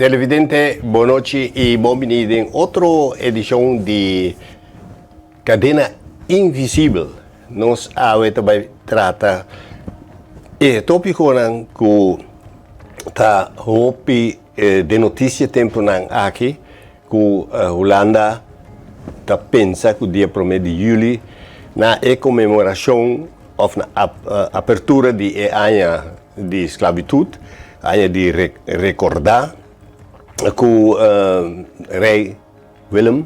Televidente, bon nochi y bon bini den otro edicion di Cadena Invisibel. Nos awe ta bay trata e topiconan cu ta hopi den noticia temponan aki cu Hulanda ta pensa cu dia prome di juli na e conmemoracion of na apertura di e aña di sclavitud, aña di recorda cu Rey Willem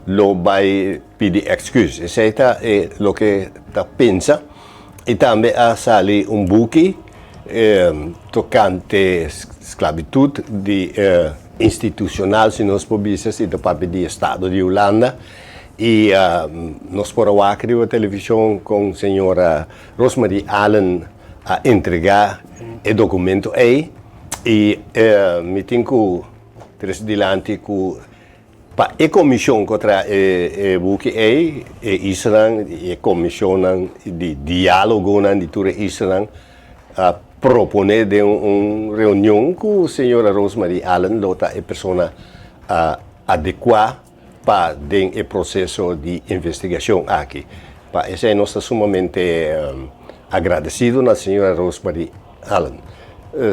lo bay pidi excuus. Esey ta e loke ta pensa y tambe a sali un buki tocante sclavitud di institucional si nos por bisa si ta papia di estado di Hulanda y nos por a wak riba television con señora Rosemarie Allen a entrega e documento ey y mi tin cu trece dilanti cu pa e comision cu a traha e buki ey e islanan y e comisionnan di dialogonan di tur e islanan a propone den un reunion cu señora Rosemarie Allen lo ta e persona adecua pa den e proceso di investigacion aki. Pa esey nos ta sumamente agradecido na señora Rosemarie Allen.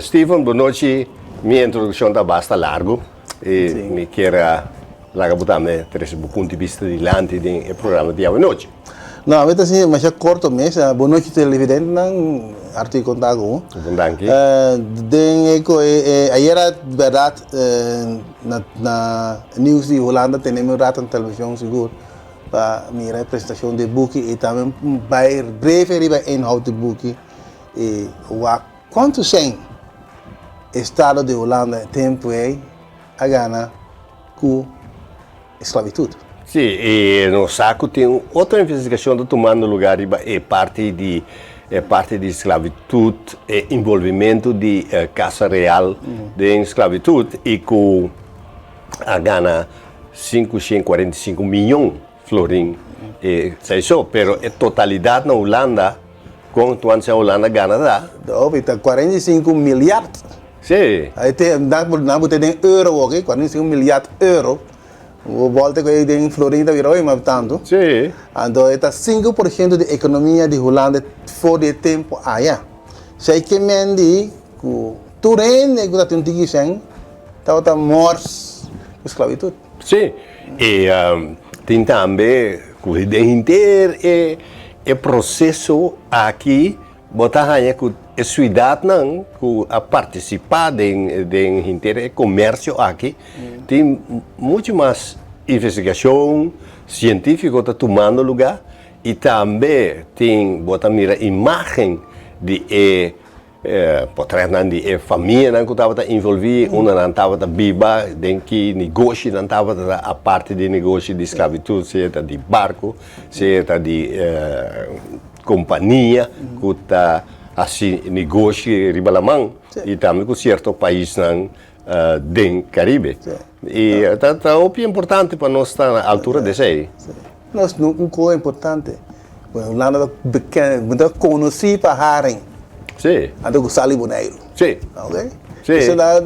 Steven, bon nochi. Mi introduccion ta basta largo y mi kier a laga bo tambe trece bo punto di bista dilanti den e programa di awanochi. No, ami ta sinti masha corto mes. Bon nochi televidentenan, hartelijk conta cu. Bon danki. Den e cu ayera berdad na na nieuws di Hulanda tene mi un rato na television sigur pa mira e presentacion di e buki y tambe bay breve riba e inhoud di buki y wak cuanto cen estado di Hulanda e tempo ey a gana cu esclavitud. Sí, y nos sa cu tin otro investigacion ta tumando lugar riba e parti di e parti di esclavitud, e involvimento di Casa Real den esclavitud y cu a gana 545 miyon florin e esey so, pero e totalidad na Hulanda con tuanse Hulanda gana ta. Hopi, ta 45 milyard. Sí. Ahí te, nan bo te den euro oki, 45 milyard euro. Bo bolta ku ei den florin ta bira hopi mas tantu. Sí. Anto e ta 5% di ekonomia di Hulanda for di e tempu aya. Esei ke men di ku tur hende ku ta tin un tiki sèn tabata mors ku sklabitut. Sí. I tin tambe ku den henter e e proseso aki Bo ta haña ku e suidatnan ku a partisipá den den henter e komersio aki tin muchu mas investigashon sientífiko ta tumando lugá i tambe tin bo ta mira imágen di e potrètnan di e famianan ku tabata involví, unda nan tabata biba, den ki negoshi nan tabata ta aparte di negoshi di sklabitut, sea ta di barku, sea ta di Kompania ku ta hasi negoshi riba laman i tambe ku sierto paisnan den Karibe. I ta hopi importante pa nos ta na altura di esei. Nos no un koe importante. Hulanda ta bekend, ta konosí pa haring. Anto ku sali Boneiru. Oke. Esei ta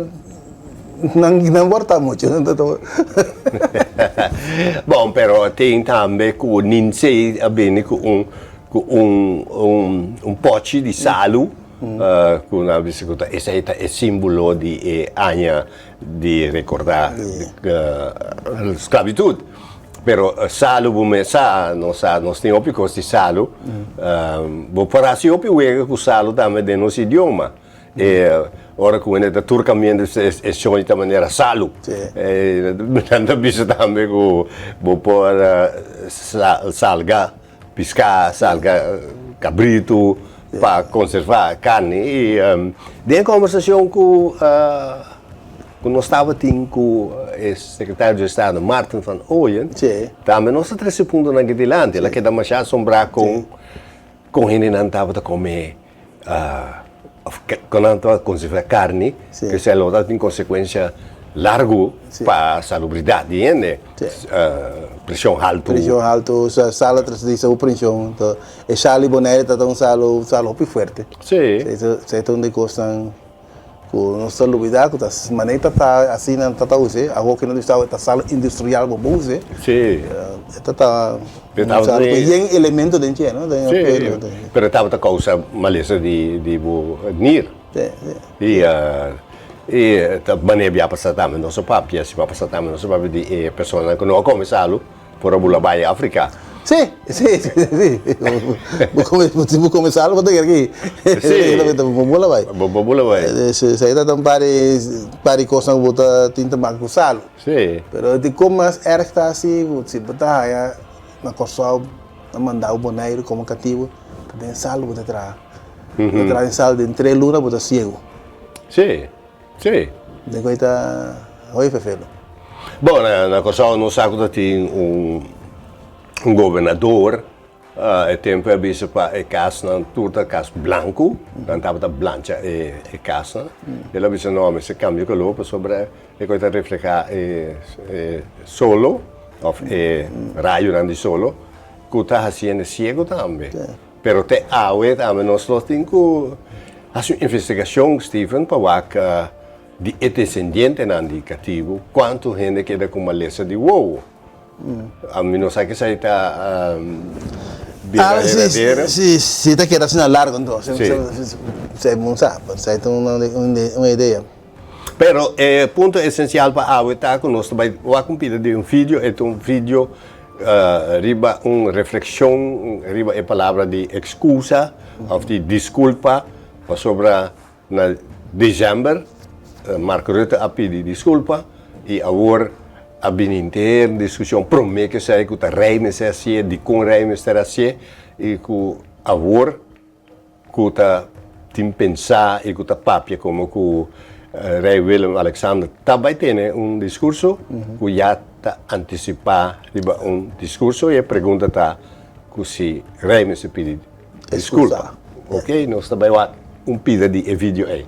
nan nan por ta mucho. Bon, pero tin tambe ku Ninsey a bini ku un ku un un un pochi di salu ku nan a bisa ku ta esei ta e simbolo di e aña di rekordá sklabitut. Pero salu bo mes sa, nos sa nos tin hopi kos di salu. Bo por hasi hopi wega ku salu tambe den nos idioma. E ora ku hende ta tur kamiendo e shon ta manera salu. Nan ta bisa tambe ku bo por salga piská, salga kabritu pa konservá karni. I den e kombersashon ku ku nos tabatin ku e sekretario di estado Martin van Ooyen, tambe nos a trese puntonan aki dilanti. El a keda masha asombrá kon kon hendenan tabata kome Of kon nan ta konservá karni, ku esei lo ta tin konsekuensia largu pa salubridat di hende. Preshon haltu. Preshon haltu, salo ta di su preshon. E sal di Bonaire ta un salo, salo hopi fuerte. Esei ta un di kosnan. Ku nos ta lubida ku ta manera ta asina ta ta use, awor ku nos ta ta salo industrial bo bo use. Sí. E ta ta un salo ku yen elemento den dje, no? Sí, pero e tabata kousa malesa di di bo nir. Sí, sí. I i ta manera bia pasa tambe nos a papia, si bo a pasa tambe nos a papia di e personanan ku no a kome salo. Por a bula bai Afrika. Sí, sí, sí, sí. Bo come, si bo come sal, bo ta kere ki. Sí. Bo bula bai. Bo bula bai. Esei ta un par di, par di kosnan ku bo ta tin ta make ku sal. Sí. Pero di kon mas erg ta si, si bo ta haña na Kòrsou, nan manda bo Boneiru komo katibu, ta den sal bo ta traha. Bo ta traha den sal den tres luna bo ta siegu. Sí. Sí. Den ku ei ta hoy fefelo. Bon, na Kòrsou nos sa ku ta tin un un gobernador, e tempu e a bisa pa e kasnan tur ta kas blanku, nan tabata blancha e e kasnan. El a bisa no, mester kambia kolor pasobra e ku ei ta reflehá e e solo òf e rayonan di solo ku ta hasi hende siego tambe. Pero te awe tambe nos lo tin ku hasi un investigashon, Steven, pa wak di e desendientenan di katibu kuantu hende keda ku malesa di wowo. Ami no sa kisai ta bira heredero. Si, si ta keda asina largu anto, si bo sa, pero esei ta un idea. Pero e punto esensial pa awe ta ku nos ta bai wak un pida di un video, e ta un video riba un reflekshon riba e palabra di ekskusa òf di diskulpa pasobra na desèmber Mark Rutte a pidi diskulpa i awor a bini henter diskushon promé ku esei ku ta rei mester hasié, dikon rei mester hasié i ku awor ku ta tin pensá i ku ta papia komo ku Rei Willem Alexander ta bai tene un diskurso ku ya ta antisipá riba un diskurso i e pregunta ta ku si Rei mester pidi diskulpa. Oke, nos ta bai wak un pida di e video ei.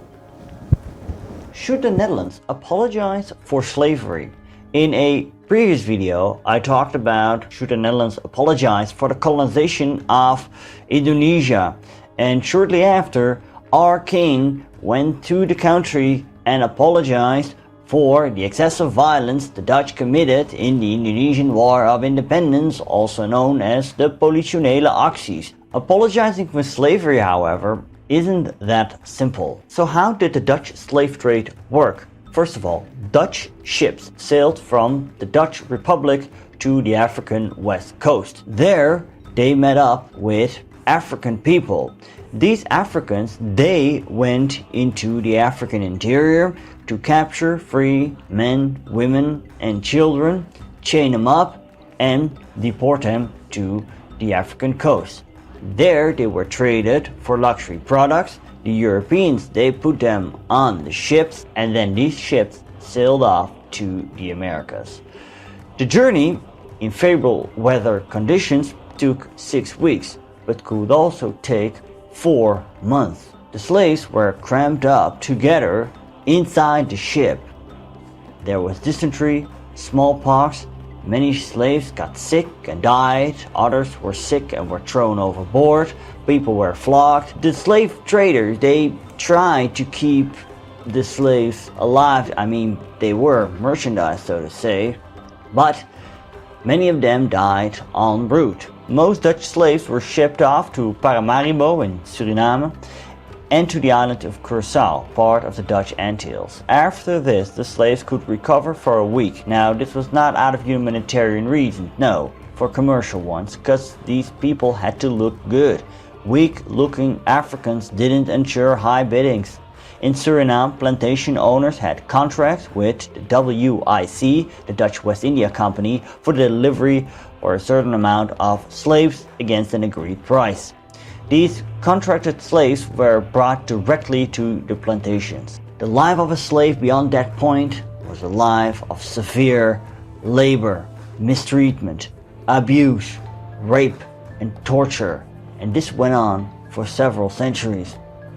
Should the Netherlands apologize for slavery? In a previous video, I talked about should the Netherlands apologize for the colonization of Indonesia. And shortly after, our king went to the country and apologized for the excessive violence the Dutch committed in the Indonesian War of Independence, also known as the Politionele Acties. Apologizing for slavery, however, isn't that simple. So how did the Dutch slave trade work? First of all, Dutch ships sailed from the Dutch Republic to the African west coast. There, they met up with African people. These Africans, they went into the African interior to capture free men, women, and children, chain them up, and deport them to the African coast. There they were traded for luxury products. The Europeans, they put them on the ships, and then these ships sailed off to the Americas. The journey in favorable weather conditions took 6 weeks, but could also take 4 months. The slaves were crammed up together inside the ship. There was dysentery, smallpox, many slaves got sick and died, others were sick and were thrown overboard, people were flogged. The slave traders, they tried to keep the slaves alive. I mean, they were merchandise, so to say, but many of them died en route. Most Dutch slaves were shipped off to Paramaribo in Suriname and to the island of Curaçao, part of the Dutch Antilles. After this, the slaves could recover for a week. Now, this was not out of humanitarian reasons, no, for commercial ones, because these people had to look good. Weak-looking Africans didn't ensure high biddings. In Suriname, plantation owners had contracts with the WIC, the Dutch West India Company, for the delivery for a certain amount of slaves against an agreed price. These contracted slaves were brought directly to the plantations. The life of a slave beyond that point was a life of severe labor, mistreatment, abuse, rape, and torture. And this went on for several centuries.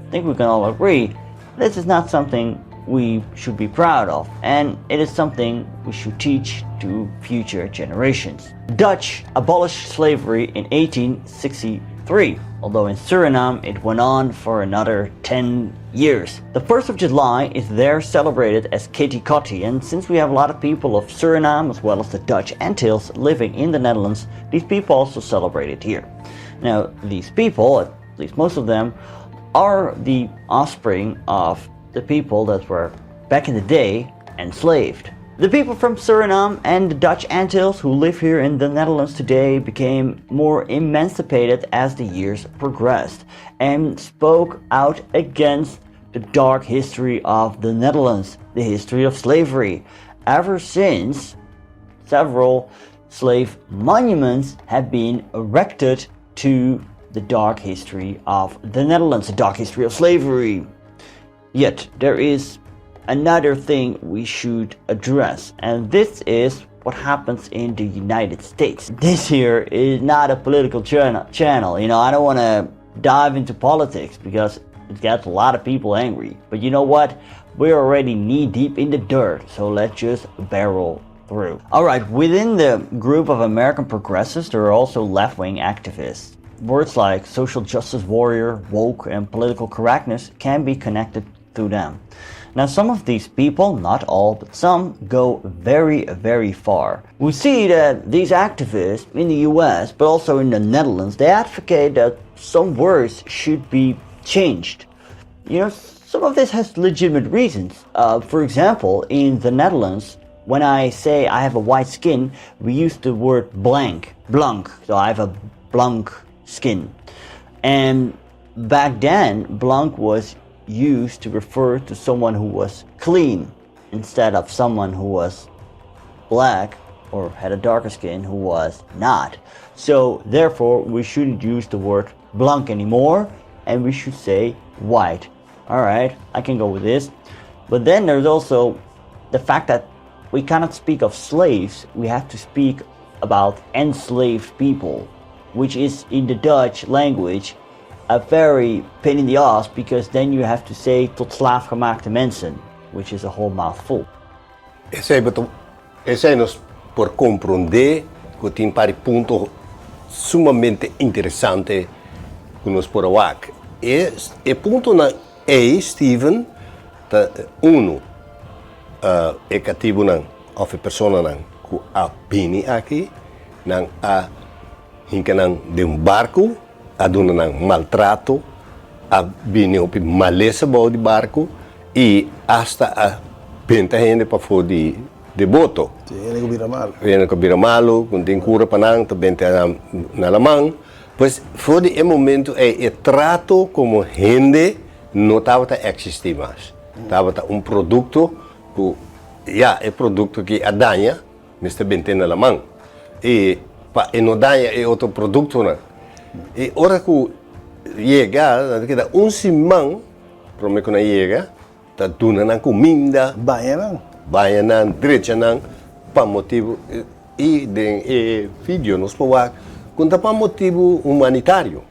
I think we can all agree this is not something we should be proud of, and it is something we should teach to future generations. Dutch abolished slavery in 1863, although in Suriname it went on for another 10 years. The 1st of July is there celebrated as Keti Koti, and since we have a lot of people of Suriname as well as the Dutch Antilles living in the Netherlands, these people also celebrate it here. Now, these people, at least most of them, are the offspring of the people that were back in the day enslaved. The people from Suriname and the Dutch Antilles who live here in the Netherlands today became more emancipated as the years progressed and spoke out against the dark history of the Netherlands, the history of slavery. Ever since, several slave monuments have been erected to the dark history of the Netherlands, the dark history of slavery. Yet there is another thing we should address, and this is what happens in the United States. This here is not a political channel. You know, I don't want to dive into politics because it gets a lot of people angry. But you know what? We're already knee deep in the dirt, so let's just barrel through. All right, within the group of American progressives, there are also left wing activists. Words like social justice warrior, woke, and political correctness can be connected to them. Now, some of these people, not all, but some, go very, very far. We see that these activists in the US, but also in the Netherlands, they advocate that some words should be changed. You know, some of this has legitimate reasons. For example, in the Netherlands, when I say I have a white skin, we use the word blank, blank. So I have a blank skin. And back then, blank was used to refer to someone who was clean instead of someone who was black or had a darker skin who was not. So therefore, we shouldn't use the word blank anymore and we should say white. All right, I can go with this. But then there's also the fact that we cannot speak of slaves, we have to speak about enslaved people, which is in the Dutch language a very pain in the ass because then you have to say tot slaafgemaakte mensen, which is a whole mouthful. Esei nos por komprondé ku tin par di punto sumamente interesante ku nos por a wak. E e puntonan ei, Steven, ta unu, e katibunan òf e personanan ku a bini aki, nan a hinka nan den un barku, a duna nan maltrato, a bini hopi malesa bou di barku i asta a benta hende pafó di di boto. Sí, hende ku bira malu. Hende ku bira malu, ku no tin kura pa nan, ta benta nan na laman. Pues for di e momento ei e trato komo hende no tabata eksistí mas. Tabata un produkto ku ya e produkto ki a daña mester bent'é na laman i pa e no daña e otro produktonan. I ora ku yega nan ta keda un siman promé ku nan yega ta duna nan kuminda, Baña nan. baña nan, drecha nan pa motibu i den e video nos por wak ku ta pa motibu humanitario.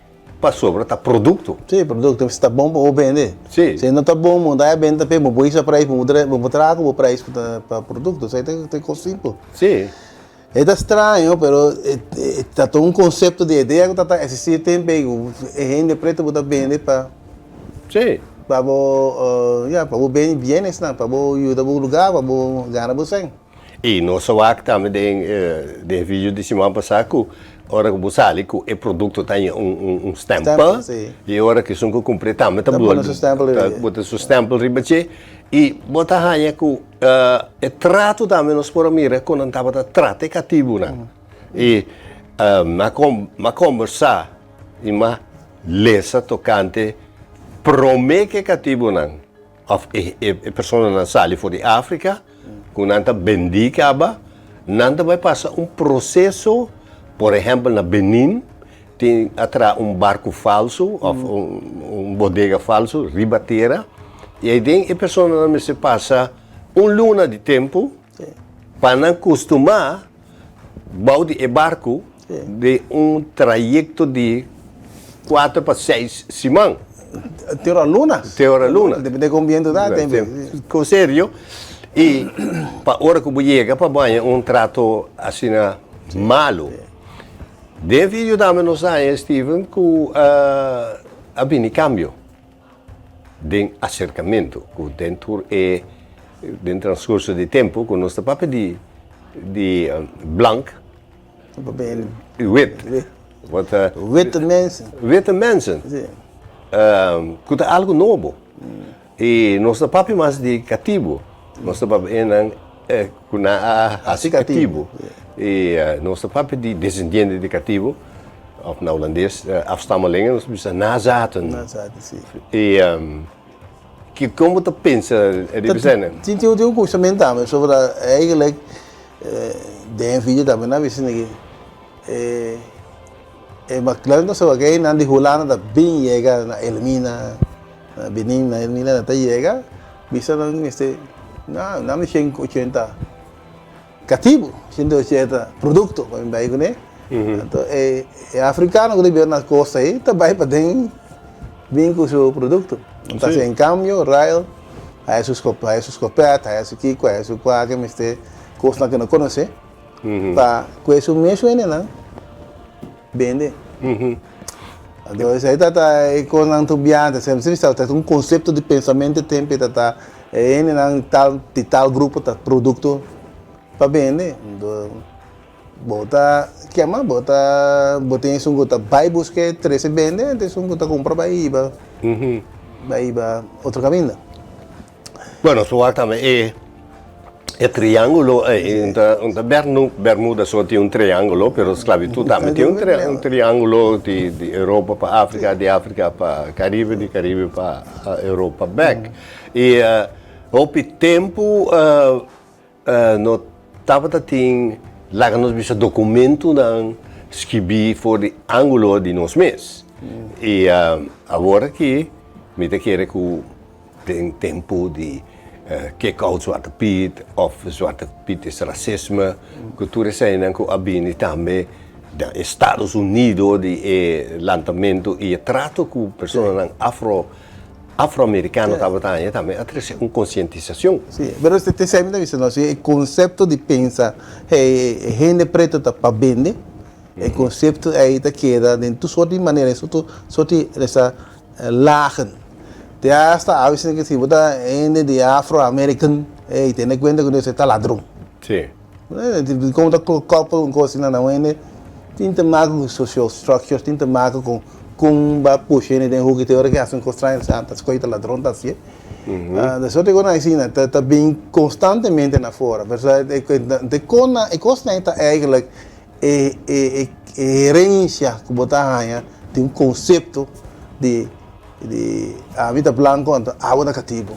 Pasobra ta produkto. Sí, produkto. Si ta bon pa bo bende. Sí. Si no ta bon, bo ta bende p'e, bo por hisa prijs, bo bo traha ku bo prijs ku ta pa produkto. Esei ta e kos simpel. Sí. E ta straño, pero e ta tur un konsepto di idea ku ta ta eksistí e tempu ei ku e hende pretu bo ta bende pa. Sí. Pa bo, ya, pa bo bende bienesnan, pa bo yuda bo lugá, pa bo gana bo sèn. I nos a wak tambe den den video di siman pasá ku ora ku bo sali ku e produkto ta haña un un stèmpel i ora ku esun ku kumpr'é tambe ta bota su stèmpel riba dje i bo ta haña ku e trato tambe nos por a mira kon nan tabata trata e katibunan i m'a kombersá i m'a lesa tokante promé ku e katibunan Of e e personanan sali for di Afrika ku nan ta bendí kaba, nan ta bai pasa un proseso, por ehèmpel na Benin tin a traha un barku falsu òf un bodega falsu riba tera i aiden e personanan mester pasa un luna di tempu pa nan kustumá bou di e barku di un trayekto di kuater pa seis siman. Te ora luna. Te ora luna. Depende kon bientu ta tempu. Kon serio. I pa ora ku bo yega pa bo haña un trato asina malu. Den video tambe nos a haña Steven ku a bini kambio den aserkamentu ku den tur e den transkurso di tempu ku nos ta papia di di blank Wit. Wat, Witte mensen. Witte mensen. Si. Ku ta algu nobo. I nos ta papia mas di katibu. Nos ta papia enan ku nan a hasi katibu. I nos ta papia di desendiente di katibu, òf na hulandes afstammelingen, nos ta bisa nazaten. Nazaten, si. I kon bo ta pensa riba esei? Tin un kusamentu tambe sobre eigenlijk Den e video tambe nan bisa niki e e maklak no saba ke nan di Hulanda ta bin yega na Elmina na Benin na Elmina nan ta yega bisa nan mester na nan mi shen ochenta katibu shen ochenta produkto pa bin bai kune anto e e afrikano ku ta biba na kosta ei ta bai paden bin ku su produkto ta hasi en kambio ruil. Haya su haya su skopet, haya su kiko, haya su kua ke mester kosnan ke no konosé pa ku esun mes wendenan bende. Anto esei ta ta e kosnan tur biante, semper bisa ta un konsepto di pensamentu tempu ta ta e hendenan tal di tal grupo ta produkto pa bende. Anto bo ta kema bo ta bo tin esun ku ta bai busk'é trese bende anto esun ku ta kumpra bai hiba bai hiba otro kaminda. Bueno su wak tambe e e triangulo ei un ta un ta Bermuda so tin un triangulo pero sklabitud tambe tin un un triangulo di di Europa pa Afrika di Afrika pa Karibe di Karibe pa Europa bek i hopi tempu No tabata tin, laga nos bisa, dokumentunan skibí for di ángulo di nos mes. I awor aki mi ta kere ku den tempu di kick out Zwarte Piet òf Zwarte Piet is rasisme, ku tur eseinan ku a bini tambe na Estados Unido di e lantamentu i e trato ku personanan afro Afroamericano tabata haña tambe a trece un concientisacion. Sí, pero te te mi ta bisa no, si e concepto di pensa hey e hende preto ta pa bende, e concepto ei ta keda den tur soort di manera, den tur soort di esa lagen. Te hasta awe si si bo ta hende di afro-american, hey tene cuenta cu esei ta ladron. Sí. Como ta koppel un cos asina na un hende tin te maken cu social structures, tin te maken cu con ba pusha hende den hoek te ora ke haci un cos straño ta ta scoge ta ladron ta hacié. De soort cosnan asina ta ta bin constantemente na fora. De cosnan e cosnan ta eigenlijk e e e herencia cu bo ta haña di un concepto di di ami ta blanco anto abo ta catibo.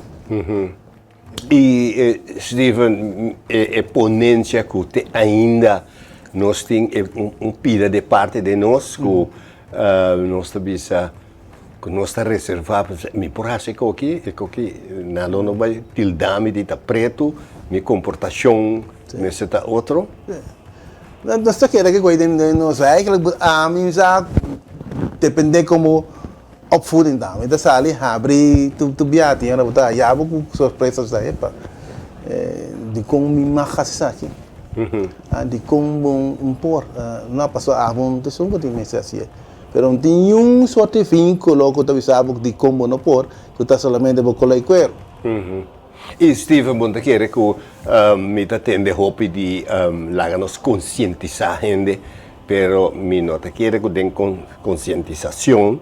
I Steven, e ponencia cu te ainda nos tin e un pida de parte den nos cu nos ta bisa cu nos ta reserva, mi por haci e koki, e koki nan lo no bay tilda mi di ta preto, mi comportacion mester ta otro. Nos ta kere cu den nos, eigenlijk ami sa depende como. Opvoeding ta. Mi ta sali habri tur bia tin ora bo ta haya bo ku sorpresa bo sa epa dikon mi mag hasi esaki? Dikon bo un por? No pasobra abo no ta esun ku tin mester hasié. Pero no tin niun sorti vinkulo ku ta bisa bo dikon bo no por ku ta solamente bo kolo i kuero. I Steven bo no ta kere ku mi ta tende hopi di laga nos konsientisá hende Pero mi no ta kere ku den konsientisashon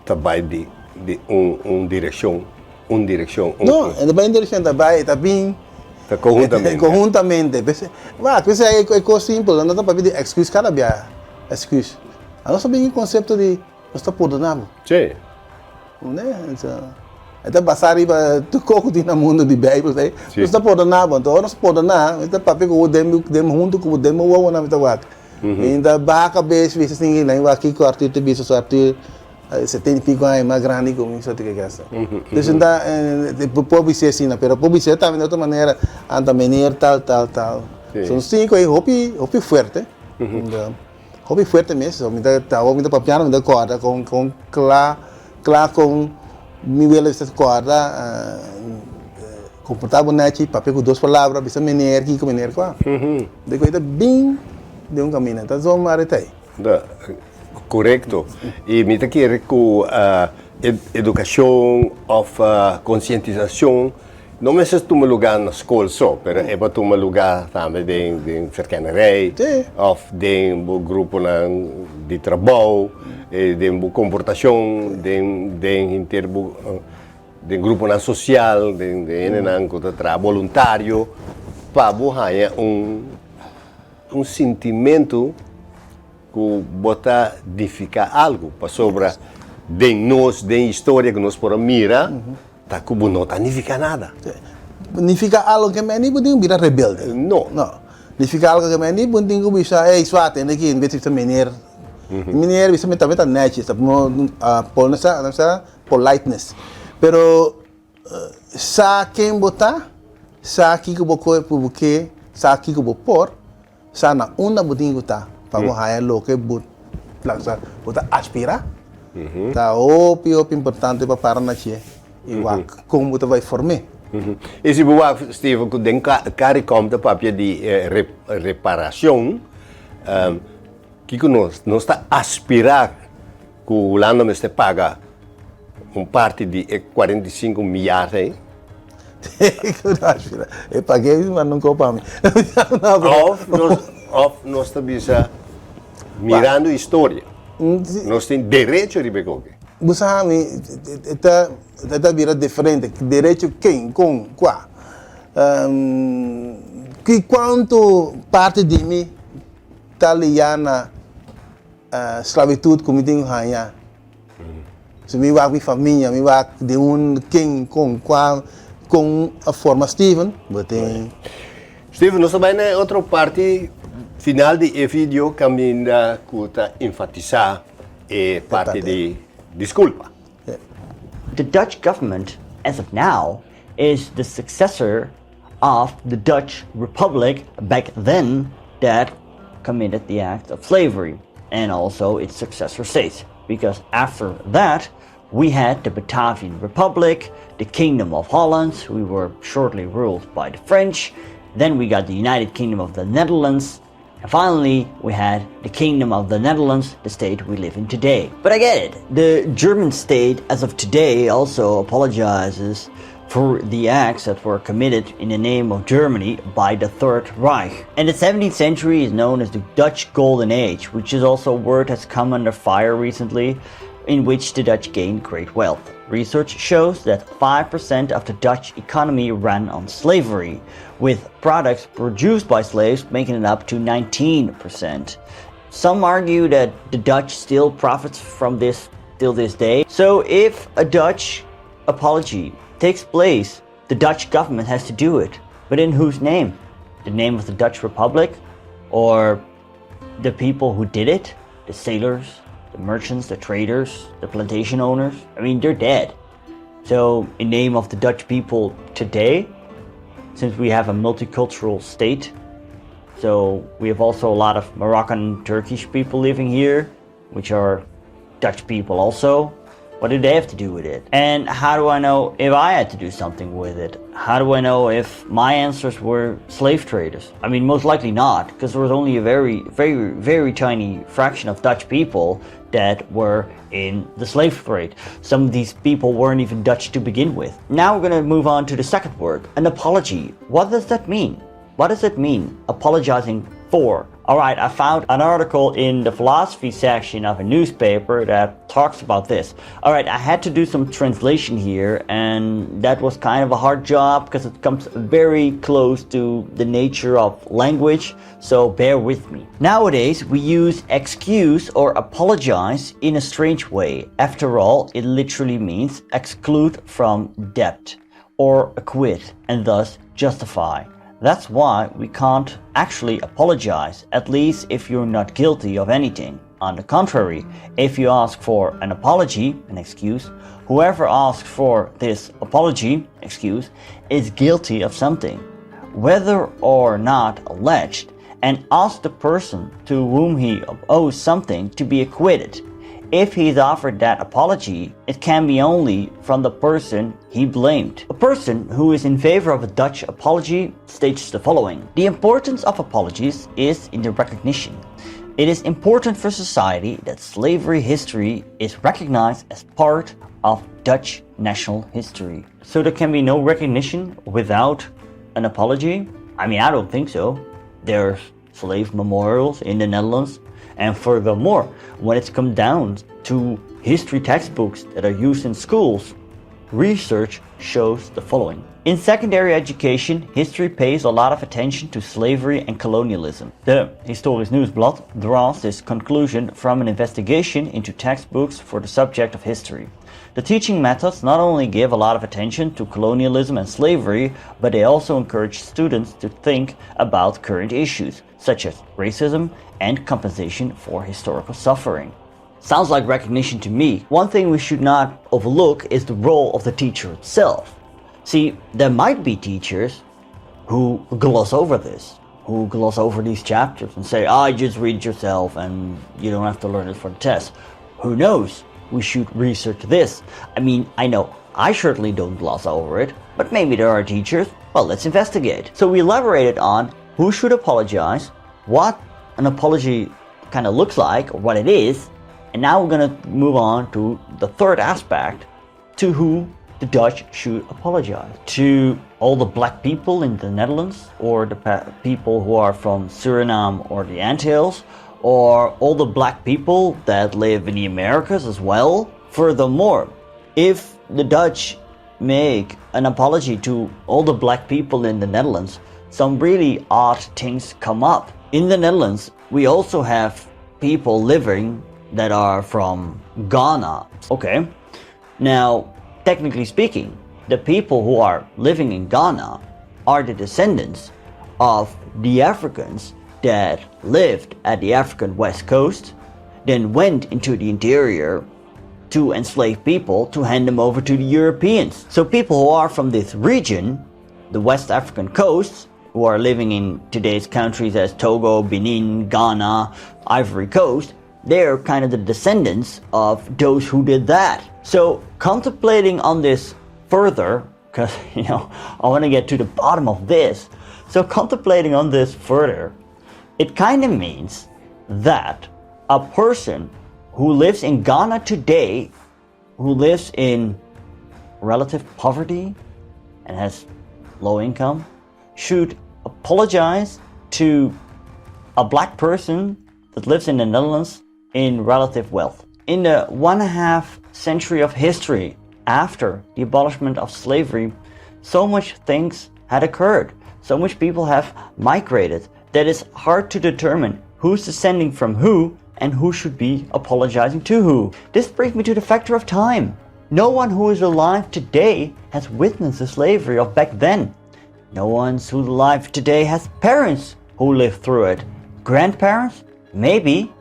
ta bai di di un un direkshon, un direkshon, un. No, e ta bai un direkshon, ta bai, ta bin. Ta konhuntamente. Konhuntamente. Wak, p'esei e kos simpel, no ta papia di èksküs kada biaha, èksküs. Anos ta bin e konsepto di nos ta pordoná bo. Sí. E ta basá riba tur kos ku tin na mundu di Beibel ei. Nos ta pordoná bo. Anto ora nos pordoná, mi ta papia ku bo den den huntu ku bo den bo wowonan mi ta wak. Mi ta baha kabes bisa sin nan wak kiko Arthur ta bisa. So Arthur setenta i piko aña mas grandi ku mi so ta keke asa. Dus mi ta por bis'é asina, pero por bis'é tambe di otro manera, anta meneer tal tal tal. Son sinku ei hopi hopi fuerte. Hopi fuerte mes. Mi ta awor mi ta papiando mi ta kòrda kon kon kla. Kla kon mi wela bisa kòrda, komportá bo nèchi, papia ku dos palabra, bisa meneer kiko, meneer kua. De ku e ta bin den un kaminda, ta zomaar e ta ei. Da, korekto. I mi ta kere ku edukashon òf konsientisashon no mester tuma lugá na skol so, pero e por tuma lugá tambe den den verkennerij òf den bo gruponan di trabou, den bo komportashon, den den henter bo den gruponan sosial, den den hendenan ku ta traha boluntario pa bo haña un Un sintimentu ku bo ta nifiká algu, pasobra den nos, den historia ku nos por a mira, ta ku bo no ta nifiká nada. Nifiká algu ke meni bo tin ku bira rebelde. No. No. Nifiká algu ke meni bo tin ku bisa, ey, swate, hende aki, en bes di bisa meneer. Meneer bisa mi tambe ta nèchi, ta pone sa politeness. Pero Sa ken bo ta, sa kiko bo koe ku bo ke, sa kiko bo por, sa na unda bo tin ku ta pa bo haña loke bo plasa, bo ta aspirá. Ta hopi hopi importante pa para na dje i wak kon bo ta bai form'é. I si bo wak, Steven, ku den Caricom ta papia di reparacion, kiko nos nos ta aspirá ku Hulanda mester paga Un parti di e 45 miar ei. E pagué ma no kopa mi. Of nos, of nos ta bisa mirando historia. Nos tin derecho riba e koke. Bo sa mi ta ta bira diferente. Derecho ken, kon, kua. Ki kuantu parti di mi ta liá na sklabitut ku mi tin ku haña. Si mi wak mi famia, mi wak di un ken, kon, kua, kon a forma Steven, bo tin. Steven, nos ta bai na e otro parti final di e video kaminda ku ta enfatisá e parti di diskulpa. The Dutch government as of now is the successor of the Dutch Republic back then that committed the act of slavery and also its successor states because after that we had the Batavian Republic, the Kingdom of Holland, we were shortly ruled by the French, then we got the United Kingdom of the Netherlands, and finally we had the Kingdom of the Netherlands, the state we live in today. But I get it, the German state as of today also apologizes for the acts that were committed in the name of Germany by the Third Reich. And the 17th century is known as the Dutch Golden Age, which is also a word that's come under fire recently, in which the Dutch gained great wealth. Research shows that 5% of the Dutch economy ran on slavery, with products produced by slaves making it up to 19%. Some argue that the Dutch still profits from this till this day. So if a Dutch apology takes place, the Dutch government has to do it. But in whose name? The name of the Dutch Republic? Or the people who did it? The sailors, the merchants, the traders, the plantation owners? I mean, they're dead. So, in name of the Dutch people today, since we have a multicultural state, so we have also a lot of Moroccan Turkish people living here, which are Dutch people also. What do they have to do with it? And how do I know if I had to do something with it? How do I know if my ancestors were slave traders? I mean, most likely not, because there was only a very, very, very tiny fraction of Dutch people that were in the slave trade. Some of these people weren't even Dutch to begin with. Now we're going to move on to the second word, an apology. What does that mean? What does it mean, apologizing for? Alright, I found an article in the philosophy section of a newspaper that talks about this. Alright, I had to do some translation here, and that was kind of a hard job because it comes very close to the nature of language, so bear with me. Nowadays, we use excuse or apologize in a strange way. After all, it literally means exclude from debt or acquit and thus justify. That's why we can't actually apologize, at least if you're not guilty of anything. On the contrary, if you ask for an apology, an excuse, whoever asks for this apology, excuse, is guilty of something, whether or not alleged, and asks the person to whom he owes something to be acquitted. If he's offered that apology, it can be only from the person he blamed. A person who is in favor of a Dutch apology states the following: The importance of apologies is in the recognition. It is important for society that slavery history is recognized as part of Dutch national history. So there can be no recognition without an apology? I mean, I don't think so. There's slave memorials in the Netherlands. And furthermore, when it's come down to history textbooks that are used in schools, research shows the following. In secondary education, history pays a lot of attention to slavery and colonialism. The Historisch Nieuwsblad draws this conclusion from an investigation into textbooks for the subject of history. The teaching methods not only give a lot of attention to colonialism and slavery, but they also encourage students to think about current issues, such as racism and compensation for historical suffering. Sounds like recognition to me. One thing we should not overlook is the role of the teacher itself. See, there might be teachers who gloss over this, who gloss over these chapters and say, "Ah, just read it yourself and you don't have to learn it for the test." Who knows? We should research this. I mean, I know I certainly don't gloss over it, but maybe there are teachers. Well, let's investigate. So we elaborated on who should apologize, what an apology kind of looks like, or what it is, and now we're going to move on to the third aspect, to who the Dutch should apologize. To all the black people in the Netherlands, or the people who are from Suriname or the Antilles, or all the black people that live in the Americas as well. Furthermore, if the Dutch make an apology to all the black people in the Netherlands, some really odd things come up. In the Netherlands, we also have people living that are from Ghana. Okay, now, technically speaking, the people who are living in Ghana are the descendants of the Africans that lived at the African West Coast, then went into the interior to enslave people to hand them over to the Europeans. So people who are from this region, the West African coast, who are living in today's countries as Togo, Benin, Ghana, Ivory Coast, they're kind of the descendants of those who did that. So contemplating on this further, because I want to get to the bottom of this. So contemplating on this further, it kind of means that a person who lives in Ghana today, who lives in relative poverty and has low income, should apologize to a black person that lives in the Netherlands in relative wealth. In the 1.5 century of history after the abolishment of slavery, so much things had occurred. So much people have migrated that it's hard to determine who's descending from who and who should be apologizing to who. This brings me to the factor of time. No one who is alive today has witnessed the slavery of back then. No one who's alive today has parents who lived through it. Grandparents? Maybe.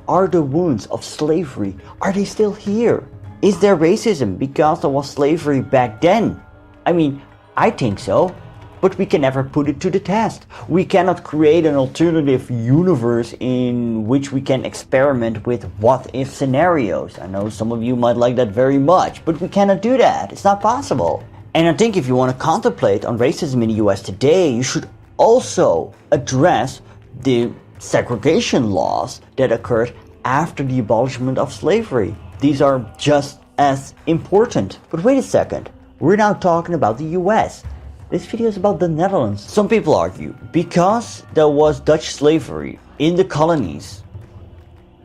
Are the wounds of slavery, are they still here? Is there racism because there was slavery back then? I mean, I think so. But we can never put it to the test. We cannot create an alternative universe in which we can experiment with what-if scenarios. I know some of you might like that very much, but we cannot do that. It's not possible. And I think if you want to contemplate on racism in the US today, you should also address the segregation laws that occurred after the abolishment of slavery. These are just as important. But wait a second, we're now talking about the US. This video is about the Netherlands. Some people argue, because there was Dutch slavery in the colonies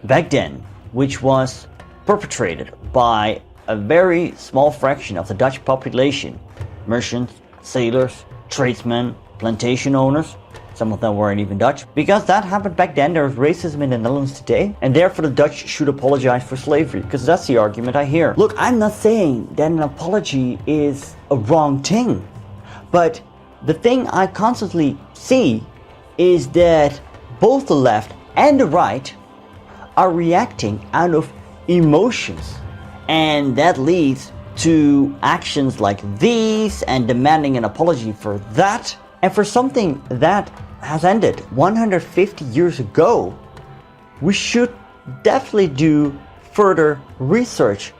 back then, which was perpetrated by a very small fraction of the Dutch population, merchants, sailors, tradesmen, plantation owners, some of them weren't even Dutch. Because that happened back then, there's racism in the Netherlands today, and therefore the Dutch should apologize for slavery, because that's the argument I hear. Look, I'm not saying that an apology is a wrong thing, but the thing I constantly see is that both the left and the right are reacting out of emotions, and that leads to actions like these and demanding an apology for that, and for something that has ended 150 years ago. We should definitely do further research.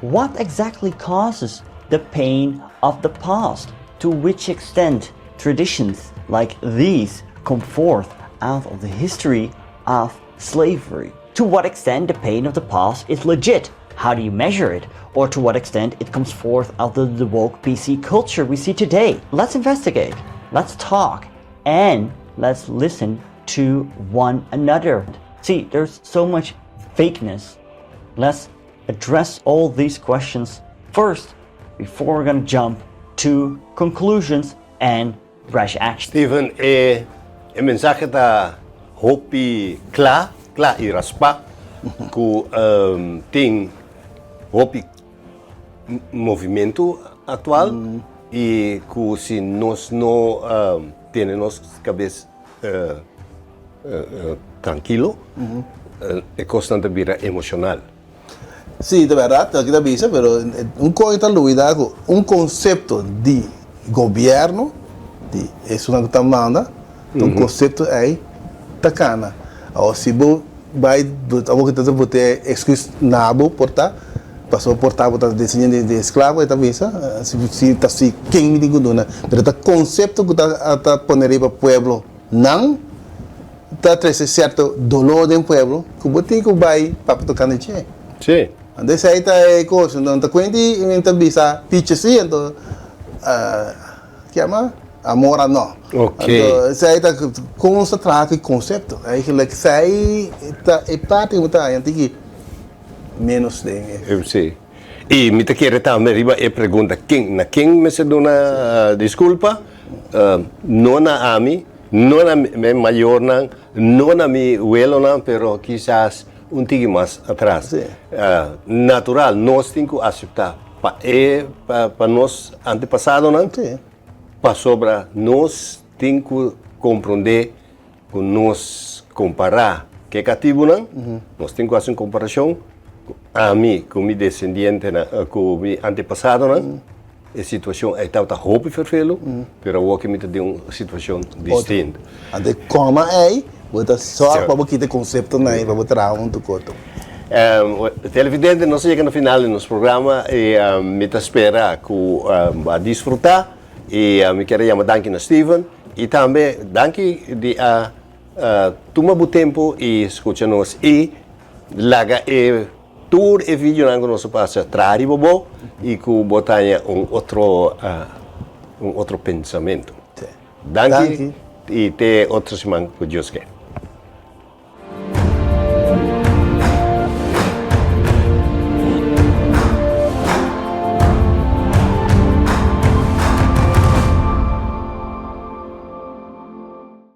What exactly causes the pain of the past? To which extent traditions like these come forth out of the history of slavery? To what extent the pain of the past is legit? How do you measure it? Or to what extent it comes forth out of the woke PC culture we see today? Let's investigate. Let's talk. And let's listen to one another. See, there's so much fakeness. Let's address all these questions first before we're gonna jump to conclusions and rash action. Steven, e e mensahe ta hopi kla, kla i raspá ku tin hopi movimentu aktual i ku si nos no tene nos kabes trankilo, e kosnan ta bira emoshonal. Sí, ta bèrdat, loke ta bisa, pero un kos ta lubidá ku un konsepto di gobièrnu, di esunnan ku ta manda, ta un konsepto ei ta kana. Awor si bo bai, awor ku ta bo te excuse na bo por ta, pasobra por ta bo ta descendiente di esklavo, e ta bisa, si ta si ken mi tin ku duna, pero ta konsepto ku ta ta pone riba pueblo nan. Ta trese sierto doló den pueblo ku bo tin ku bai papia tokante dje. Sí. Anto esei ta e kos. Anto ta kuenti mi ta bisa pichi si, anto kiama amor a no. Ok. Anto esei ta kon nos ta traha ku e konsepto. Eigenlijk esei ta e parti ku mi ta haña tiki ménos den e. Sí. I mi ta kere tambe riba e pregunta ken na ken mester duna diskulpa, no na ami, no na mi mayornan, no na mi welonan, pero kisas un tiki mas atras. Natural, nos tin ku aseptá pa e pa nos antepasadonan, pasobra nos tin ku komprondé Ku nos kompará ku e katibunan, nos tin ku hasi un komparashon ku ami ku mi desendientenan, ku mi antepasadonan, e situashon ei tabata hopi ferfelu, pero awor ke mi ta den un situashon distinto. Anto e koma ei, bo ta sòrg pa bo kita e konseptonan ei pa bo traha huntu ku otro. Televidente, nos a yega na final di nos programa i mi ta spera ku bo a disfrutá. I mi kier a yama danki na Steven i tambe danki di a tuma bo tempu i skucha nos i laga e tur e videonan ku nos a pasa traha riba bo i ku bo ta haña un otro un otro pensamentu. Danki i te otro siman ku Dios ke.